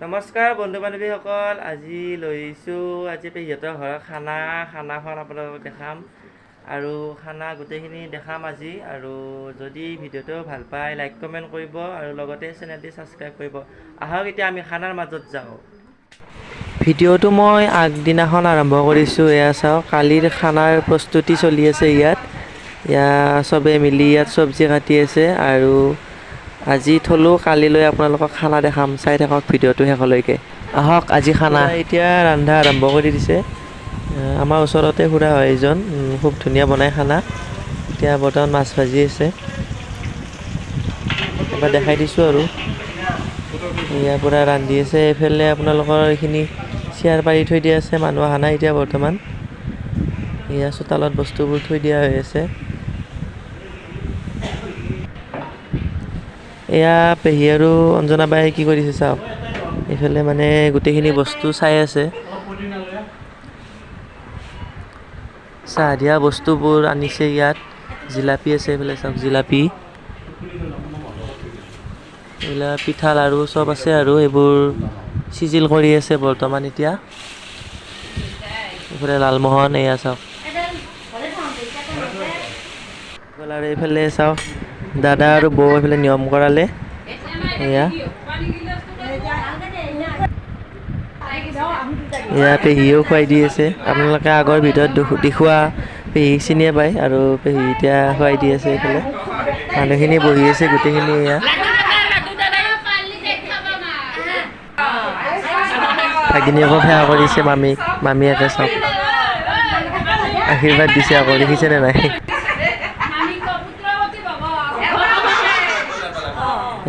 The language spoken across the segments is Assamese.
নমস্কাৰ বন্ধু বান্ধৱীসকল, আজি লৈছোঁ আজি পেহীহঁতৰ ঘৰৰ খানাখন আপোনালোকক দেখাম আৰু খানা গোটেইখিনি দেখাম আজি। আৰু যদি ভিডিঅ'টো ভাল পায় লাইক কমেণ্ট কৰিব আৰু লগতে চেনেলটি ছাবস্ক্ৰাইব কৰিব। আহক এতিয়া আমি খানাৰ মাজত যাওঁ। ভিডিঅ'টো মই আগদিনাখন আৰম্ভ কৰিছোঁ। এয়া চাওক, কালিৰ খানাৰ প্ৰস্তুতি চলি আছে ইয়াত। চবে মিলি ইয়াত চব্জি কাটি আছে আৰু আজি থলোঁ, কালিলৈ আপোনালোকক খানা দেখাম। চাই থাকক ভিডিঅ'টো শেষলৈকে। আহক আজি খানা এতিয়া ৰন্ধা আৰম্ভ কৰি দিছে। আমাৰ ওচৰতে খুৰা হয় এজন, খুব ধুনীয়া বনায় খানা। এতিয়া বৰ্তমান মাছ ভাজি আছে, এবাৰ দেখাই দিছোঁ। আৰু ইয়াৰ পৰা ৰান্ধি আছে। এইফালে আপোনালোকৰ এইখিনি চেয়াৰ পাৰি থৈ দিয়া আছে, মানুহ অহা নাই এতিয়া বৰ্তমান। এয়া চোতালত বস্তুবোৰ থৈ দিয়া হৈ আছে। এয়া পেহী আৰু অঞ্জনা বাই কি কৰিছে চাওক। এইফালে মানে গোটেইখিনি বস্তু চাই আছে। চাহ দিয়া বস্তুবোৰ আনিছে ইয়াত। জিলাপি আছে এইফালে চাওক, জিলাপি, এইবিলাক পিঠা লাড়ু চব আছে। আৰু এইবোৰ চিজিল কৰি আছে বৰ্তমান এতিয়া। এইফালে লালমোহন, এয়া চাওক। আৰু এইফালে চাওক, দাদা আৰু বৌ এইফালে নিয়ম কৰালে। এয়া এয়া পেহীয়েও খুৱাই দি আছে। আপোনালোকে আগৰ ভিডিঅ'ত দেখুওৱা পেহীক চিনিয়ে পায়। আৰু পেহী এতিয়া খুৱাই দি আছে। এইফালে মানুহখিনি বহি আছে গোটেইখিনি। এয়া ভাগিনীয়েকো সেৱা কৰিছে মামীক, মামীয়েকে চাওক আশীৰ্বাদ দিছে আকৌ, দেখিছেনে নাই?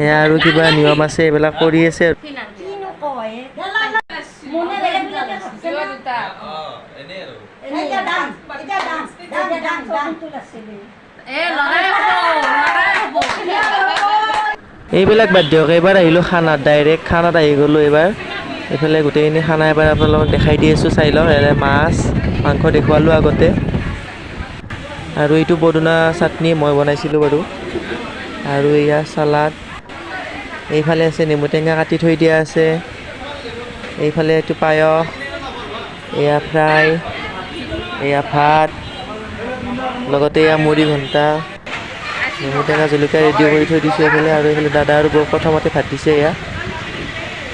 এয়া আৰু কিবা নিয়ম আছে, এইবিলাক কৰি আছে। এইবিলাক বাদ দিয়ক, এইবাৰ আহিলোঁ খানাত, ডাইৰেক্ট খানাত আহি গ'লোঁ এইবাৰ। এইফালে গোটেইখিনি খানা এবাৰ আপোনালোকক দেখাই দি আছোঁ, চাই লওক। ইয়াৰে মাছ মাংস দেখুৱালোঁ আগতে। আৰু এইটো পদুনা চাটনি মই বনাইছিলোঁ বাৰু। আৰু এয়া চালাড। এইফালে আছে নেমু টেঙা কাটি থৈ দিয়া আছে। এইফালে এইটো পায়স, এয়া ফ্ৰাই, এয়া ভাত, লগতে এয়া মুড়ি ঘণ্টা, নেমু টেঙা জলকীয়া ৰেডি কৰি থৈ দিছোঁ এইফালে। আৰু এইফালে দাদা আৰু বৌক প্ৰথমতে ভাত দিছে। এয়া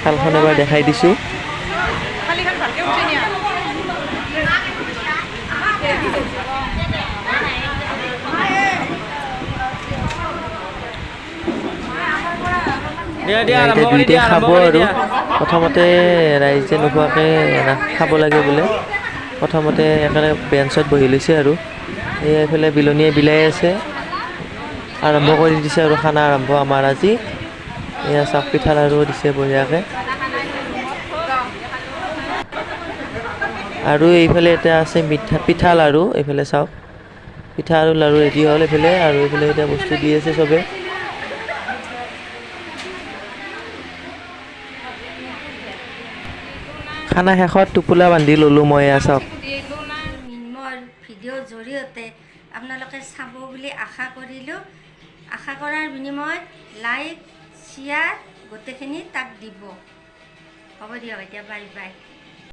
থালখন এবাৰ দেখাই দিছোঁ। দুইটাই খাব আৰু প্ৰথমতে ৰাইজে নোখোৱাকৈ খাব লাগে বোলে। প্ৰথমতে একেলগে বেঞ্চত বহি লৈছে। আৰু এইফালে বিলনীয়ে বিলাই আছে, আৰম্ভ কৰি দিছে আৰু খানা আৰম্ভ আমাৰ আজি। এয়া চাওক, পিঠা লাড়ু দিছে বঢ়িয়াকৈ। আৰু এইফালে এতিয়া আছে মিঠা পিঠা লাড়ু। এইফালে চাওক, পিঠা আৰু লাড়ু ৰেডি হ'ল এইফালে। আৰু এইফালে এতিয়া বস্তু দি আছে চবে। খানা শেষত টোপোলা বান্ধি ল'লোঁ মই। এয়া চাওক, মোৰ ভিডিঅ'ৰ জৰিয়তে আপোনালোকে চাব বুলি আশা কৰিলোঁ। আশা কৰাৰ বিনিময়ত লাইক শ্বেয়াৰ গোটেইখিনি তাক দিব। হ'ব দিয়ক এতিয়া, বাই বাই।